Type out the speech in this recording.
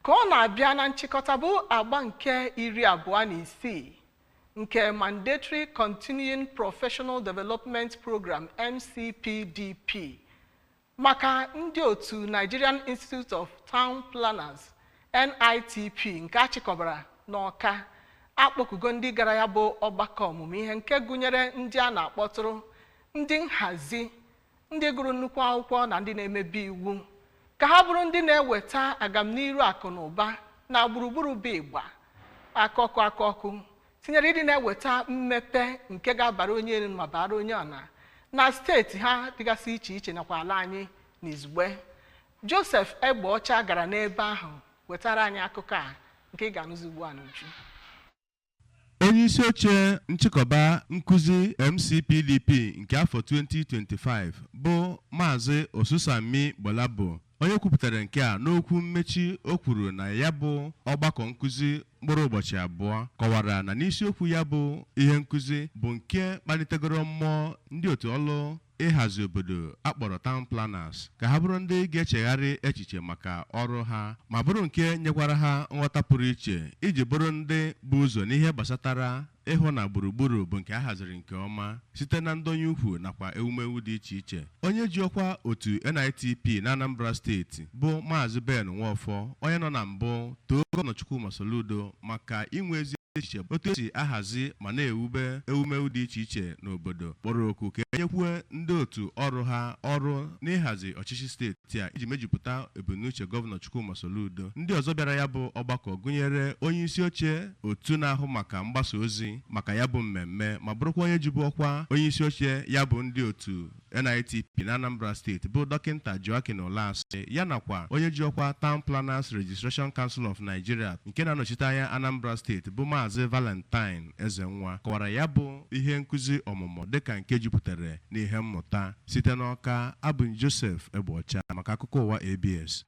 Ka ọ na-abịa na nchịkọta bụ agba nke 26 nke Mandatory Continuing Professional Development Program, MCPDP, maka ndị otu Nigerian Institute of Town Planners, NITP, nke achịkọbara n'Ọka, akpọkugo ndị gara ya bụ ọgbakọ ọmụmụ ihe, nke gụnyere ndị a na-akpọtụrụ, ndị nhazi, ndị gụrụ nnukwu akwụkwọ na ndị na-emebi iwu, ka ha bụrụ ndị na-eweta agamniru akụ na ụba na gburugburu bụ ịgba akọkụ akọkụ, tinyere ịdị na-eweta mmepe nke ga-abara onye elu ma bara onye ọna na steeti ha dịgasị iche iche nakwa ala anyị n'izugbe. Joseph Egbeọcha gara n'ebe ahụ wetara anyị akụkọ a nke ị ga-anụzi ugbu a n'uju. Onye isi oche nchịkọba nkụzi MCPDP nke afọ 2025 bụ Maazị Osusami Gbolabo, onye kwupụtara nke a n'okwu mmechi o kwuru na ya bụ ọgbakọ nkụzi mkpụrụ ụbọchị 2, kọwara na n'isiokwu ya bụ ihe nkụzi bụ nke kpalitegoro mmụọ ndị otu ọlụ ịhazi obodo akpọrọ town planners ka ha bụrụ ndị ga-echegharị echiche maka ọrụ ha, ma bụrụ nke nyekwara ha nghọta pụrụ iche iji bụrụ ndị bụ ụzọ n'ihe gbasatara ịhụ na gburugburu bụ nke a haziri nke ọma site na ndonye ukwu nakwa ewumewu dị iche iche. Onye ji ọkwa otu NITP na Anambra Steeti bụ Maazị Ben Nwafọ, onye nọ na mbụ too Gọvanọ Chukwuma Soludo maka inwe ezi echiche otu esi ahazi ma na-ewube ewumewu dị iche iche n'obodo, kpọrọ oku ka enyekwuo ndị otu ọrụ ha ọrụ n'ịhazi ọchịchị steeti a iji mejupụta ebumnuche Gọvanọ Chukwuma Soludo. Ndị ọzọ bịara ya bụ ọgbakọ gụnyere onye isi oche otu na-ahụ maka mgbasa ozi maka ya bụ mmemme, ma bụrụkwa onye jibu ọkwa onye isi oche ya bụ ndị otu NITP na Anambra Steeti, bụ Dọkịnta Joaquin Olasị, ya nakwa onye ji ọkwa Town Planners Registration Council of Nigeria nke na-anọchite anya Anambra Steeti, bụ Maazị Valentine Ezenwa, kọwara ya bụ ihe nkụzi ọmụmụ dịka nke jupụtara n'ihe mmụta. Site n'Ọka, abụ Joseph Egbeọcha maka akụkọ ụwa ABS.